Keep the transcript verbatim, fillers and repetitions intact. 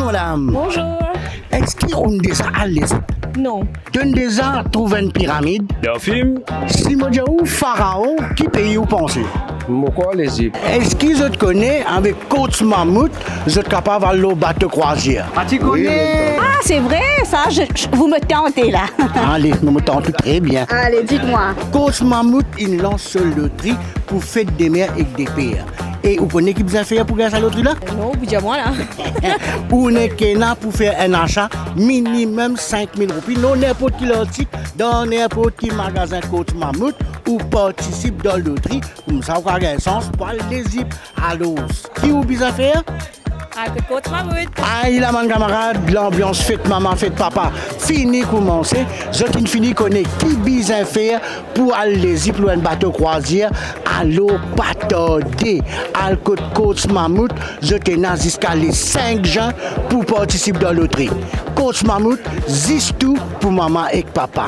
Madam, Bonjour. eski ou'nn deza al Lezip? Non. To'nn deza trouv enn piramid? Dan fim, Si mo dir ou Faraon, ki pei ou panse? mo krwar Lezip. Eski zot kone avek Coach Mammouth zot kapav al lor bato krwazier? Ah, ti kone? Ah, c'est vrai, ça, je, je- vous me tentez là. Ale, nou mo tant ou tre bien. Allez, dites-moi. Coach Mammouth inn lans so lotri pou fet de mer ek de per. E ou kone ki bizin fer pou gagn sa lotri la? Non, vous dites moi là. Ou nek ena pou fer enn asa minimem sink mil roupi, non, ninport ki lartik, dan ninport ki magazin Coach Mammouth, ou partisip dan lotri, koumsa ou kapav gagn sans pou al Lezip. Alor, ki ou bizin fer? Ah, que Coach Mammouth. Ay la bann kamarad, lanbians fet mama, fet papa fini koumanse. Zot inn fini kone ki bizin fer pou al Lezip lor enn bato krwazier. Alor pa tarde, al kot Coach Mammouth, zot ena ziska le sink zin pou partisip dan lotri. Coach Mammouth, zis tou pou mama ek papa.